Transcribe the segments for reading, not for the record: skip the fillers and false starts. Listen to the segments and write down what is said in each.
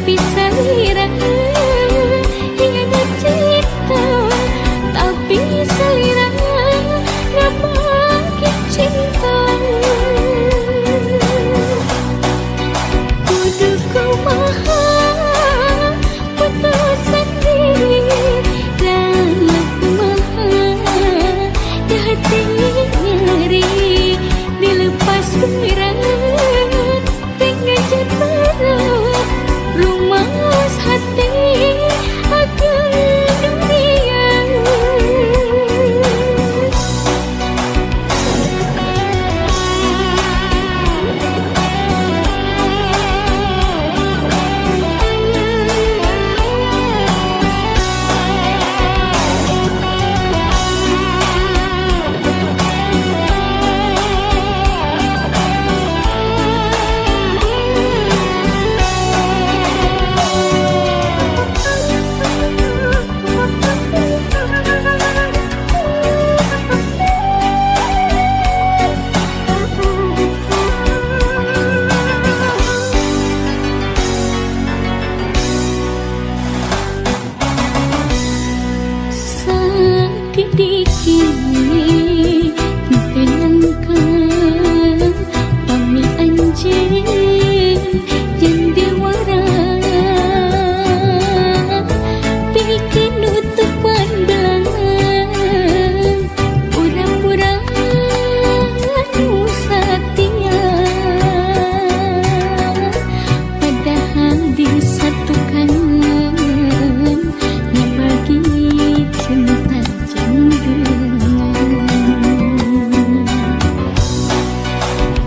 Tapi salira hianat cinta, tapi salira ngabagi cinta. Kudu kumaha putus sendiri, lalu kumaha hati nyeri dilepas berat dengan berat rumas hati akan dunia. Sakit dikini tenangkan pami anjing yang diwara bikin nutupan belangan pura-pura nu setia padahal disatukan bagi cinta jenggengan.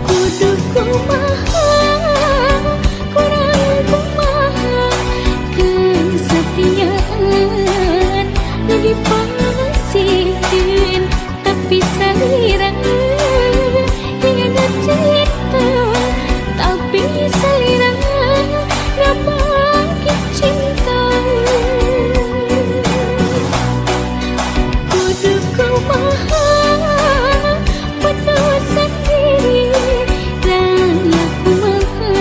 Kudu kumaha kurang kumaha kesetiaan nu dipasihkeun tapi salira hianat cinta, tapi salira ngabagi cinta. Kudu kumaha putus sendiri, lalu kumaha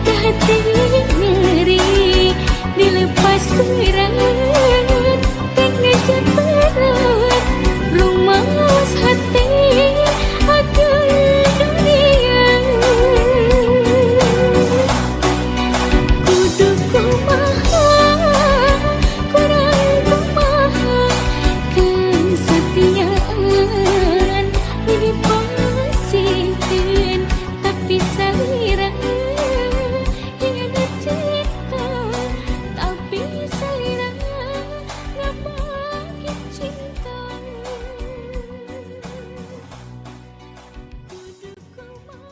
hati nyeri dilepas berat dengan berat rumas hati akan dunia. Kudu kumaha kurang kumaha kesetiaan nu dipasihkeun tapi salira hianat cinta, tapi salira ngabagi cinta. Kudu kumaha.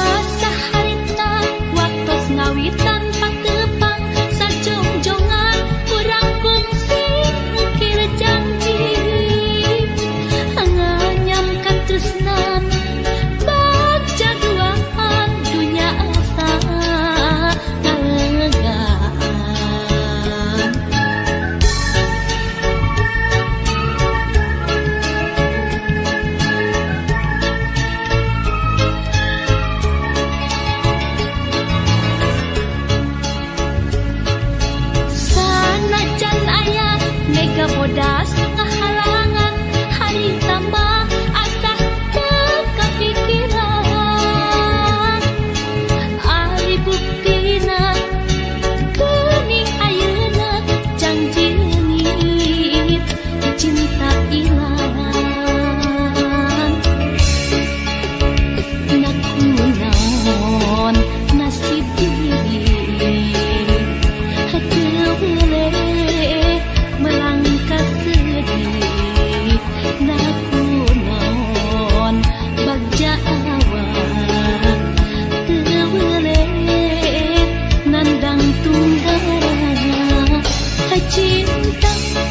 Pasaharita waktos ngawitan patepang sajongjongan urang kungsi ngukir janji nganyam katresnan bagja duaan dunya asa ngalegaan. Sanajan aya mega bodas ngahalangan harita mah asa teu kapikiran ari buktina geuning ayeuna janji leungit cinta ilang. Nakunaon nasib diri hati weleh melangkah sedih nakunaon bagja awak teu weleh nandang tunggara cinta.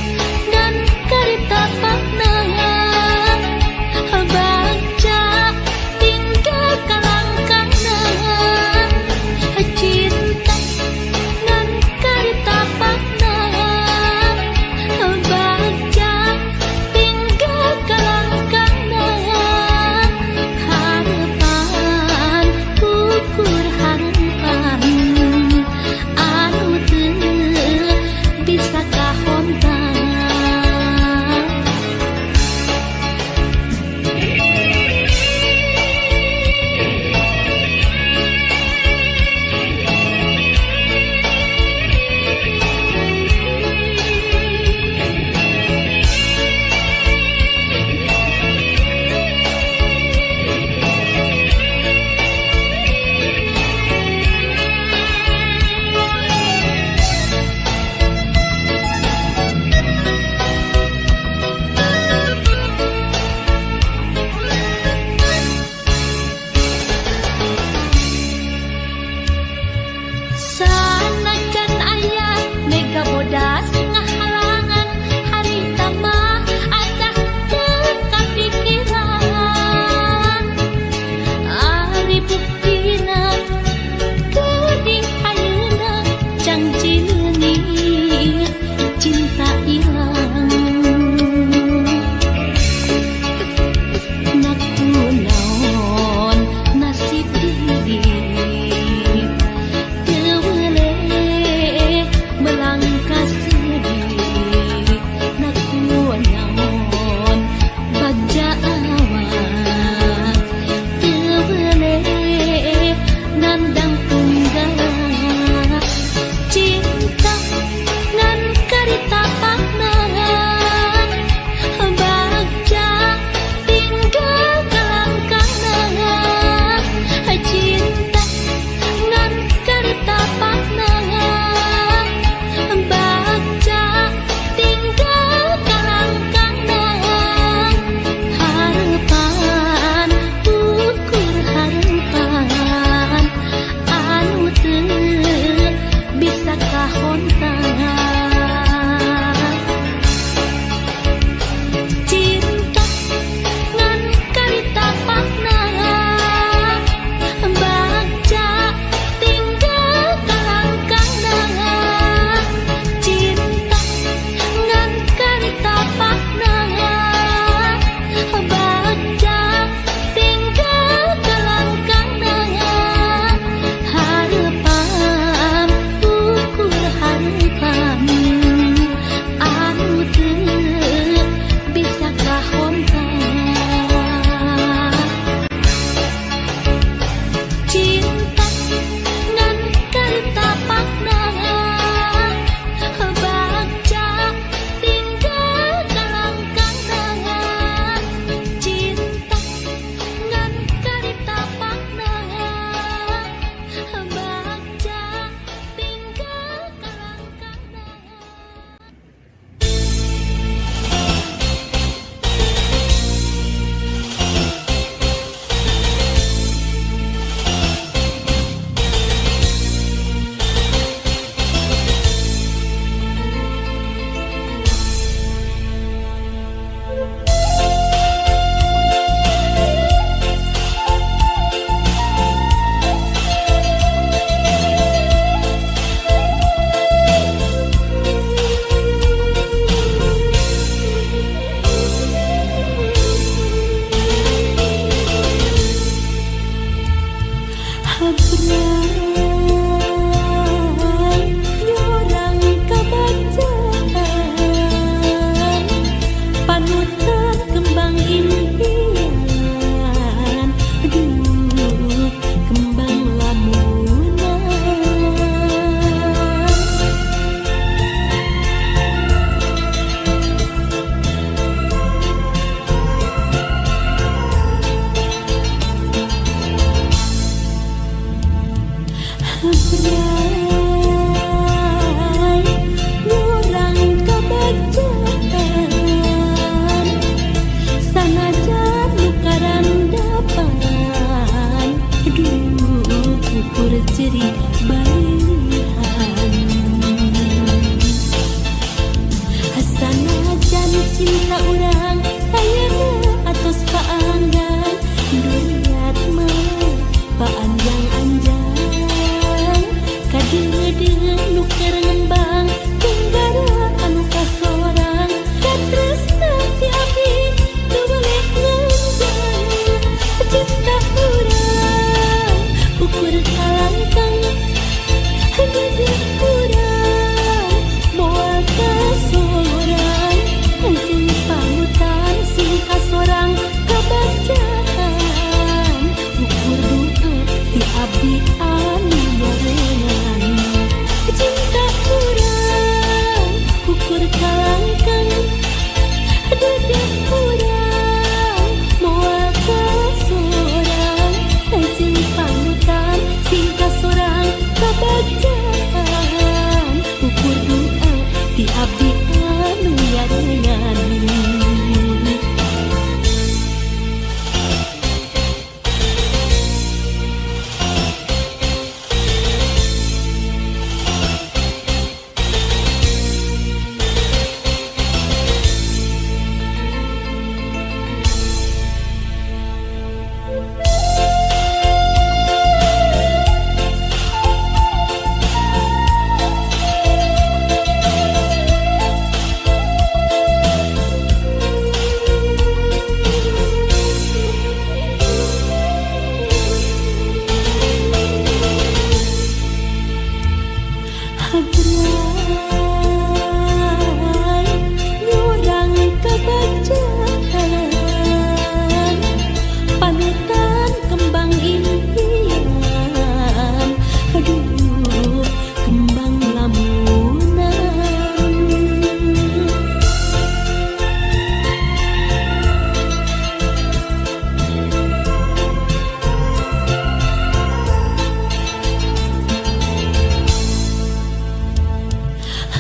pahit cinta ilang. Nak kunaon nasib diri teu weleh melangkah sedih. Nak kunaon bagja awak teu weleh nandang tunggal. Cinta ngan karita pakna bagja tinggal kalangkana. Cinta ngan karita pakna bagja tinggal kalangkana. Harapan ukur harapan anu teu bisa kahontan. Cinta ngan karita pakna bagja tinggal kalangkana. Cinta ngan karita pakna bagja tinggal kalangkana. Harapan ukur harapan.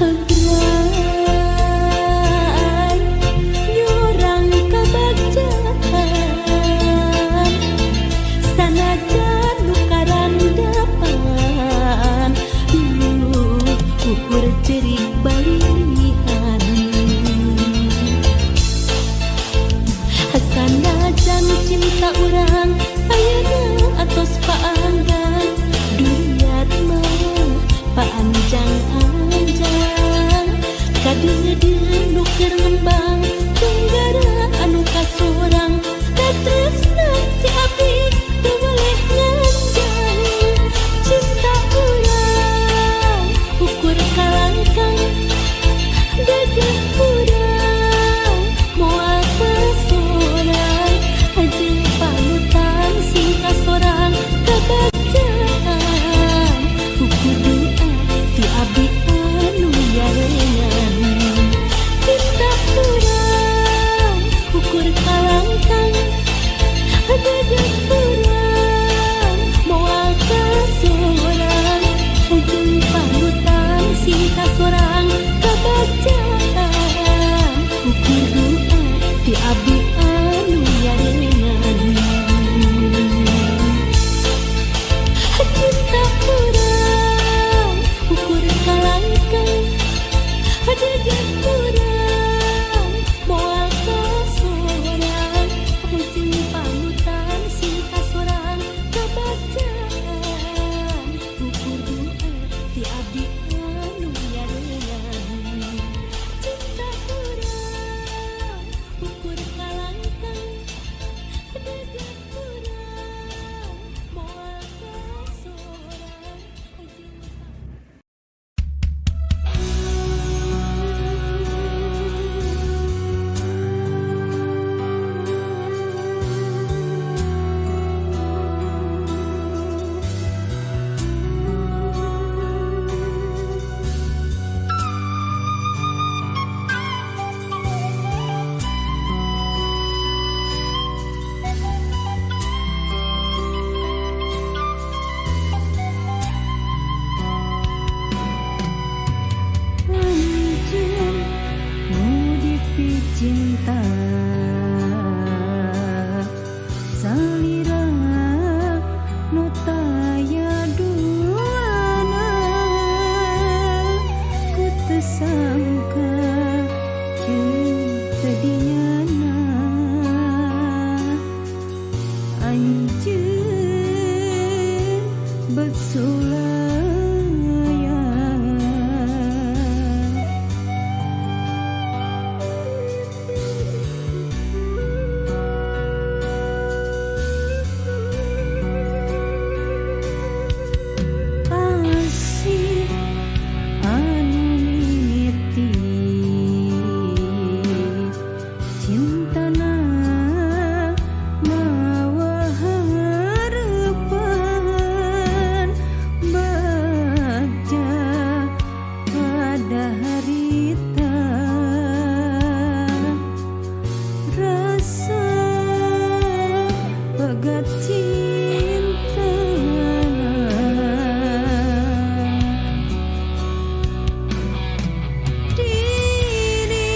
Hegrai nyurang kebagjaan sanajan nu karandapan ukur cerik balihan sanajan cinta urang ayeuna atos paanggang duriat mah paanjang-anjang kadeudeuh nu keur ngembang tunggara anu kasorang katresna ti abdi teu weleh nganjang cinta urang ukur kalangkang dedeh urang moal kasorang jeung panutan sing kasorang kabagjaan ukur doa ti abdi anu nyarengan cinta urang ukur kalangkang dedeh urang moal kasorang jeung panutan sing kasorang kabagjaan ukur doa ti abdi anu nyarengan cinta urang ukur kalangkang dedeh urang moal kasorang jeung panutan sing kasorang kabagjaan ukur doa ti abdi anu nyarengan cinta urang ukur kalangkang dedeh urang moal kasorang jeung Anjeun nu dipicinta salira nu taya duana ku teu sangka jeung teu dinyana anjeun bet sulayan. Asih anu mimiti cintana mawa harapan bagja pada harita rasa pegat cintana diri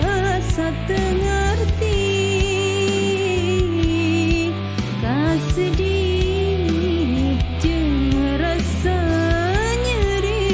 asa teu ngarti kasedih jeung rasa nyeri.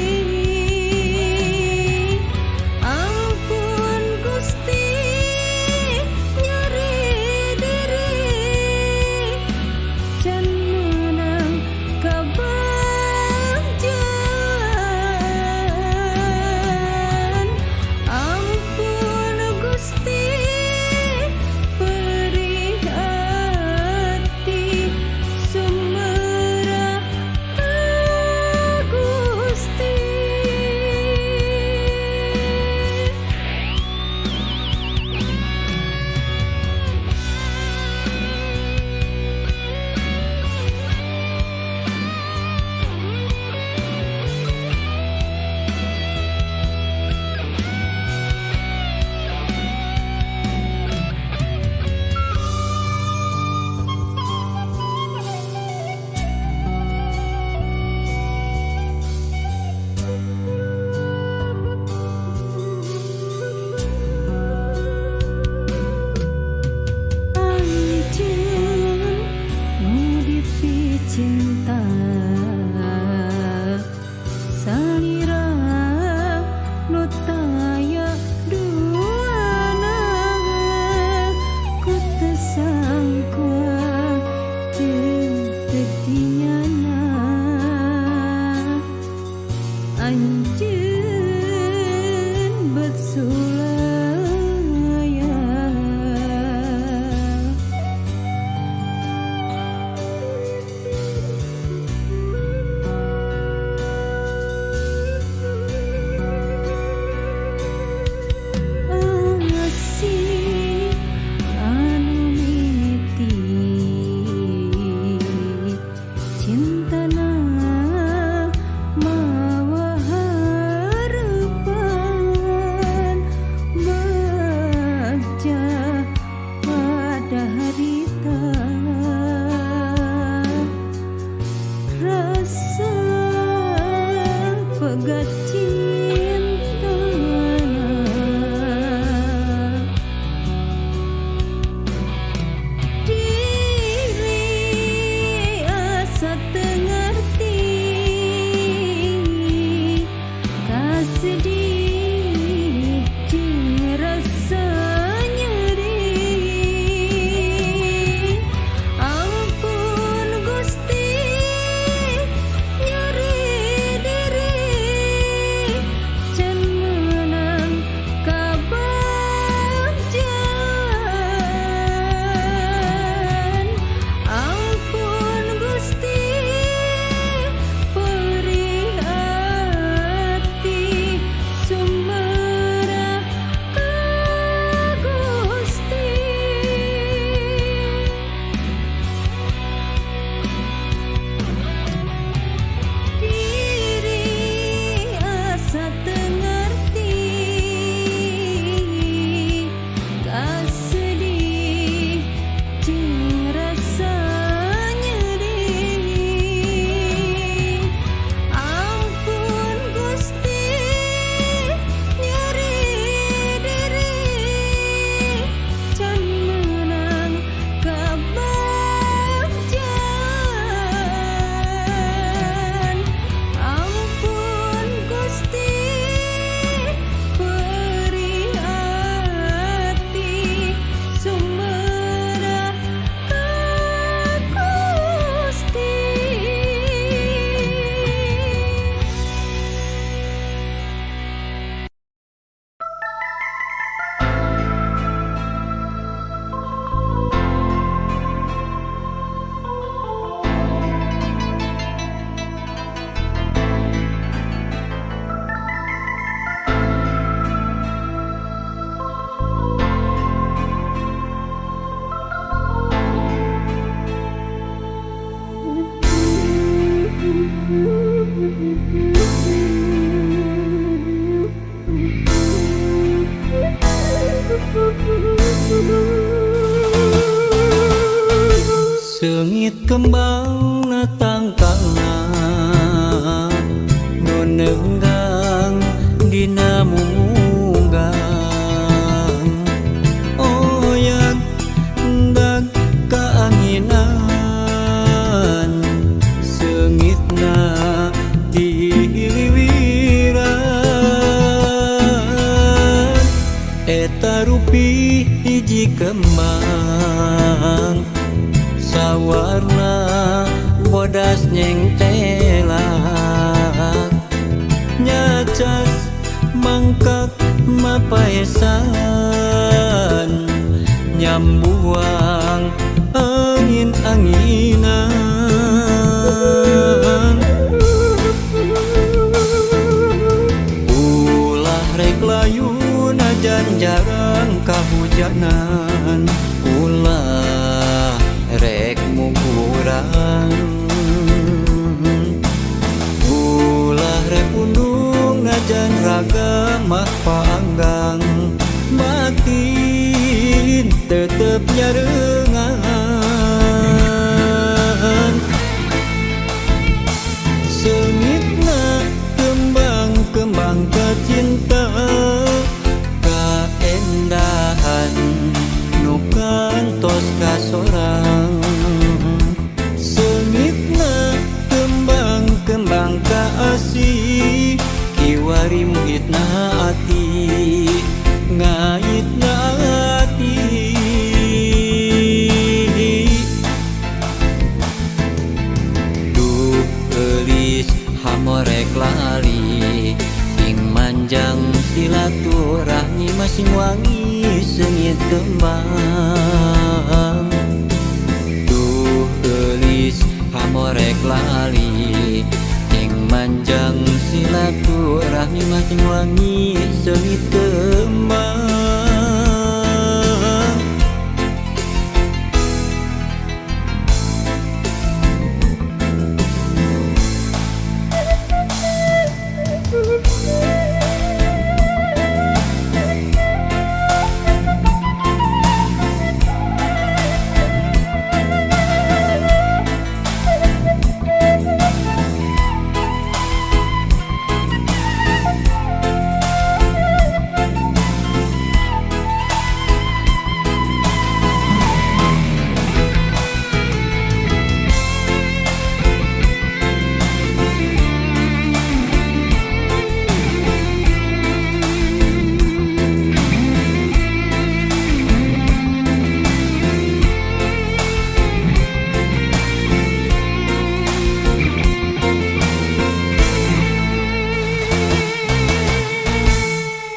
Kasedih jeung rasa nyeri. Ampun Gusti nyeri diri, can meunang kabagjaan. Ampun Gusti perih ati, sumerah ka Gusti. Diri asa teu ngarti, kasedih jeung rasa nyeri. Ampun Gusti nyeri diri, can meunang kabagjaan. Ampun Gusti perih ati, sumerah ka Gusti. Seungit kembang tangkalna nu neunggang dina munggang, oyag dag kaanginan, seungitna diliwiran. Eta rupi hiji kembang sawarna bodas nyengtelak, nyacas mangkak mapaesan, nyambuang angin-anginan. Ulah rek layu najan jarang kahujanan, ulah rek mugurang, ulah rek pundung najan raga mah panggang, batin tetep nyarengan. Seungitna kembang-kembang kacinta, kaendahan nu kantos kasorang. Seungitna kembang-kembang kaasih, kiwari muhitna ati, ngaitna ati. Duh geulis hamorek lali, sing manjang silaturahmi masing wangi seungit kembang. Duh geulis hamorek lali, sing manjang silaturahmi masing wangi seungit kembang.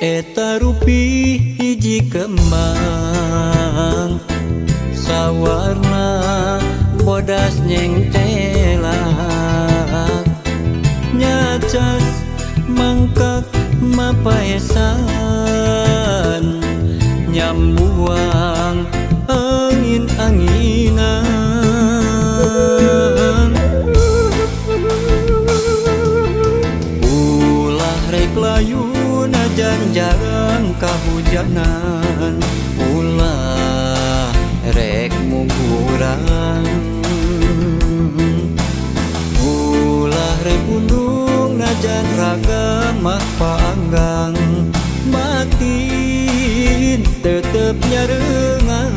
Eta rupi hiji kembang, sawarna bodas nyengtelak, nyacas mangkak mapaesan, nyambuang angin-anginan. Ulah rek layu najan jarang kahujanan, ulah rek muguran, ulah rek undung najan raga mah paanggang, batin tetep nyarengan.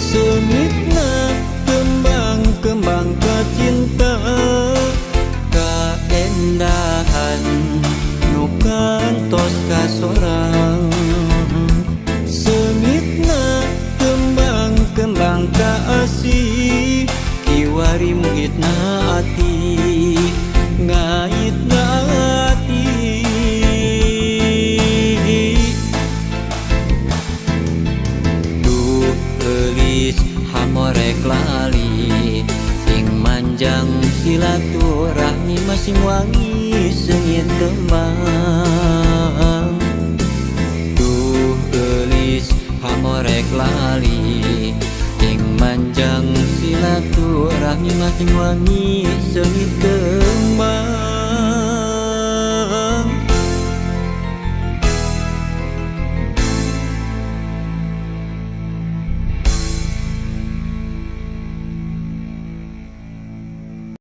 Seungitna kembang-kembang kacinta, kaendahan nu kantos kasorang. Seungitna kembang-kembang kaasih, kiwari muhitna ati, ngaitna ati. Duh geulis hamorek lali, sing manjang silaturahmi masing wangi seungit kembang. Duh geulis hamorek lali, sing manjang silaturahmi masing wangi seungit kembang.